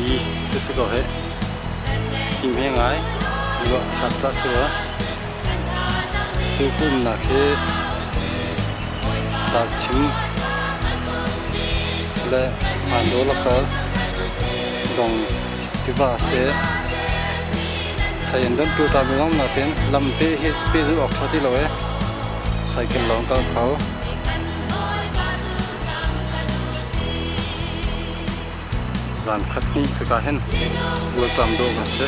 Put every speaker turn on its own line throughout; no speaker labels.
Dongpi ti si ko hih. Ti hme ngai. Ruah hrat cah si rua. Tukum nak hi Tachim le Hando lakar dong tiva a si. Thai an don tu ta mi long natin lampi hi pi zu awk tha ti lo e. Cycle lawng kal kho. Zan khat hnih cuka hin bualcam dawh ka si.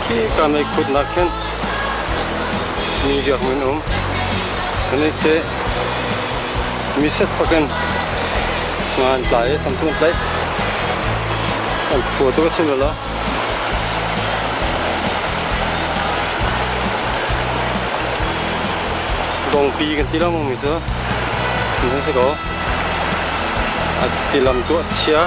Khi ka meikhut nak khin mi riak min um. Ani te mi set pakin nga an tlai tam tung tlai. An phua tu ka chim la. Dongpi kan ti lo mi cu. Ni si ko. A tilam tuah chia.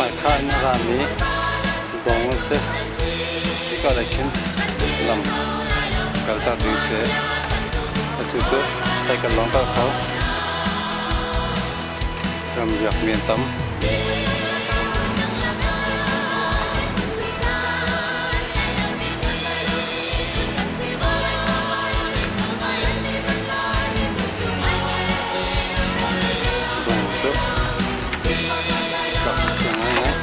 Hmaikha in a rami dong a si. Hika lei khin lam kalter ding si. Atu cu cycle lawng kal kho. Ramriak mi an tam. Dong cu tlak sia ngaingai.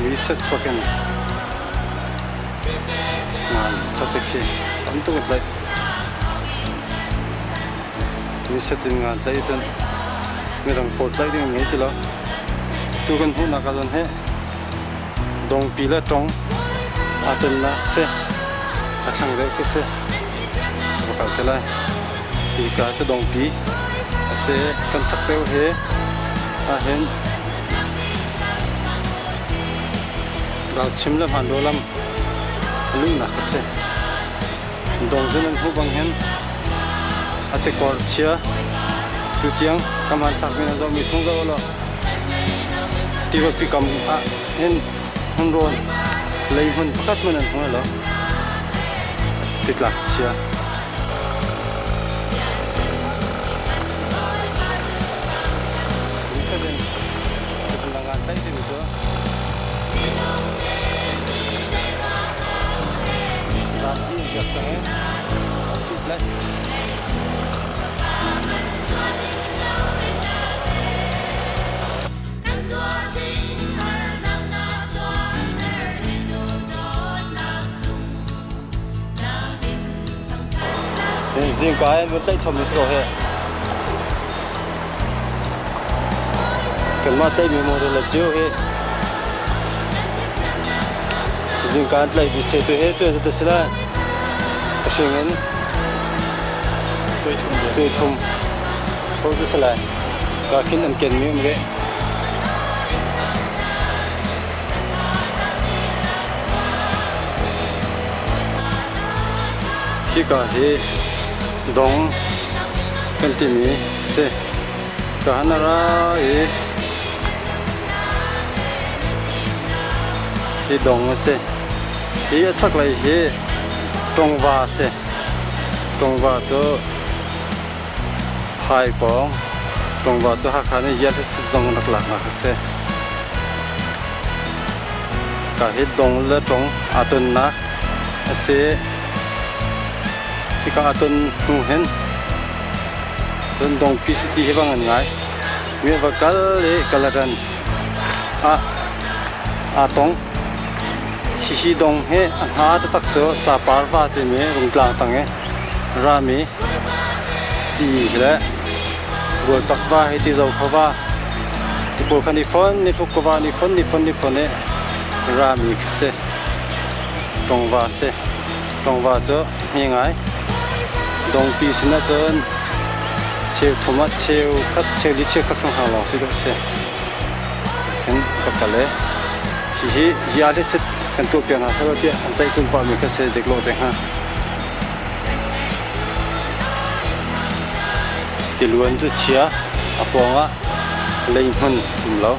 Reset pakin ngan tate khi tam tuk tlaih. Reset in ngan tlaih cun midang pawl tlaih ding ngei ti lo. Tu kan hmuhnak ah cun he dongpi le tong aa tonnak si. A thlang deuh khi si. Va kal te lai. Hika cu dongpi a si. Kan chak deuh hi ahhin Dauchim le Hmanrua lam a luhnak a si. Dong cu nan hmuh bang hin a tikor chia tutiang ka hmanthlakmi nan zohmi chung zoh law tivapi kam ah hin hmunrawn lei hmun pakhat hmanh an hmu lo. Titlak chia. Zingka in vun tlaih chom si ko he. Kanmah tlaihmi model le cio hi zingka an tlaihmi se tu he cuan te si lai. Hring in tui thum ko tu si lai. Ka khin an kenmi um rih. Hika hi dong kan timi si. Ka han a ra i hi dong a si. Hi a chaklei hi Tongva a si. Tongva cu Phaikawng, Tongva cu Hakha nih Yat zong rak laknak a si. Ka hi dong le tong aa tonnak a si. Hika aa ton hnu hin cun Dongpi City hi va ngan ngai. Mi va kal i Kaladan ah aa tong. Hihi dong hi a hna taktak cu Capar va timi Rungtlang tang i rami ti le Bualtak va hi ti zo kho va ti pawl kha ni fon ni fuk va ni fon ni fon ni fon i rami khi si. Tongva si. Tongva cu hme ngai. Dongpi sin ahcun cheu thum ah cheu khat cheu li cheu khat hrawng lawng si dawh si. Hin ka kal i hihi ya le sit kan tuah piak hna selaw tiah an ceih cun pahmi kha si dik lo te hnga. Tiluan cu chia a pawng ah lei hmun um lo.